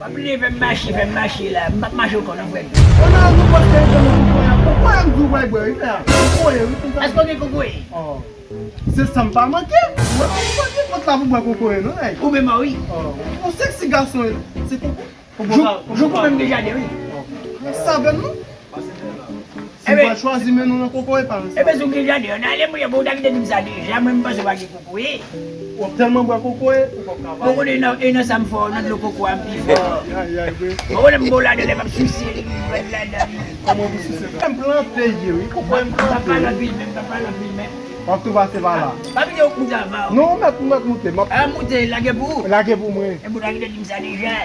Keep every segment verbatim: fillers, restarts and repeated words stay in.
W ap leve m mache, fè m mache la. M p ap mache ankò non, frè m. Kounye a nou pòs te ede nou kokoye a. Kokoye m di w bay bwè wi, frè. Kokoye wi, konsa. Èske w gen kokoye? Oh. Se sa m pa manke. Mwen pa manke vant la pou bwè kokoye non, nèg. Ou menm wi. Oh. Ou seksi gason, se koko. Jou, jou koko menm gen jaden wi. Oh. Sa bèl non. Si m pral chwazi men nou nan kokoye pa sa. Ebe, si w gen jaden an, ale mouye, bon, w ta kite di m sa deja, mwen m panse w pa gen kokoye. W ap tèlman bwè kokoye, ou p ap ka pale. Bon, kote nan, e nan sa m fò, nan dlo koko a m pi fò. Ay, ay, ay, bre. Bon, kote m bon ladan, lè m ap sise li, m ret ladan li. Kòman pou sise? M plante ye, wi, kokoye m plante. M pa pale anpil menm, m pa pale anpil menm. W ap tou pase pa la. Pa kite w moute avan. Non, ou mèt, ou mèt moute. M ap moute, lage pou ou. Lage pou mwen. Ebe, w ta kite di m sa deja.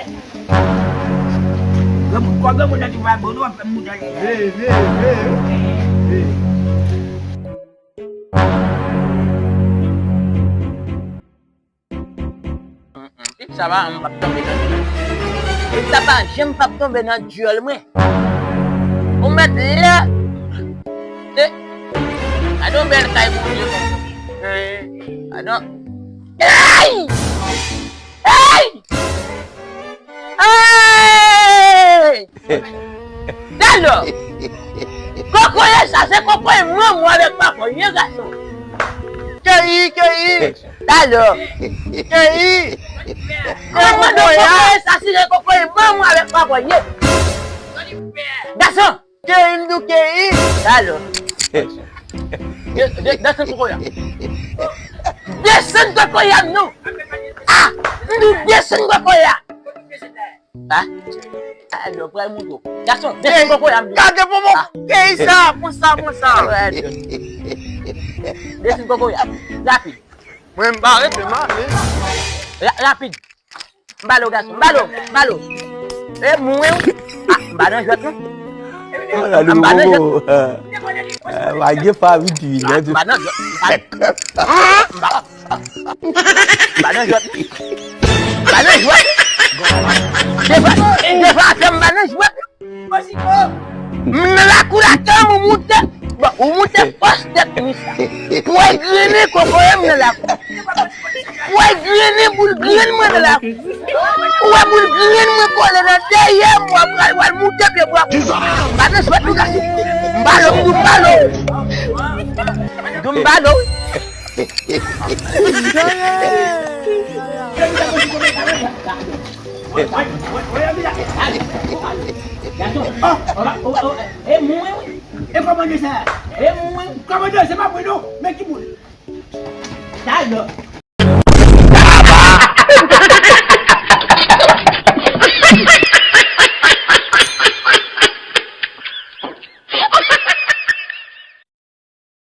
Granmoun, kwa granmoun nan tou pa bon, nou ap fè m moute ale la. Veye, veye, veye, wi. Veye. Tip sa pa, m p ap tonbe nan dyòl. Tip sa pa janm p ap tonbe nan dyòl, mwen. Ou mèt lè. Se, gade yon bèl kay Bondye konsa. Gade yon, ey! Ey! Ey! Talò! Kokoye sa, se kokoye manman w avèk papa w ye, gason. Keyi, keyi! Talò! Keyi! Manman w kokoye sa, si se kokoye manman w avèk papa w ye. Gason! Keyi, m di w keyi! Talò! De-, de-, desann kokoye a. Desann kokoye a, non! Ah! M di w desann kokoye a! Ah! Ah, lè w pral moute w. Gason, desann kokoye a, m di w. Gade pou mwen. Ah. Ey, sa, pran sa, pran sa. Desann kokoye a. Rapid. Mwen, m pa rete, m ale. Ra-, rapid. M ba l ou, gason. M ba l ou, m ba l ou. E, mwen, wi. Ah, m pa nan jwèt, non. M pa nan jwèt. Ah, pa gen pa vit, wi. Ah, m pa nan jwèt. M pa, m pa M pa nan jwèt. M pa nan jwèt. Devan, devan atè m pa nan jwèt. M nan lakou lakay m, ou moute. Bon, ou moute pòs tèt mi sa. Pwè grennen kokoye m nan lakou. Pwè grennen boul grenn mwen nan lakou. Ou wè boul grenn mwen kole nan dèyè m, w ap pral, pral moute pye bwa. M pa nan jwèt, ou gason. M ba l ou, m di w m ba l ou. M di w m ba l ou. E mwen, wi. E kòmande sa. E mwen. Kòmande, se pa mwen non. Men ki moun? Talò.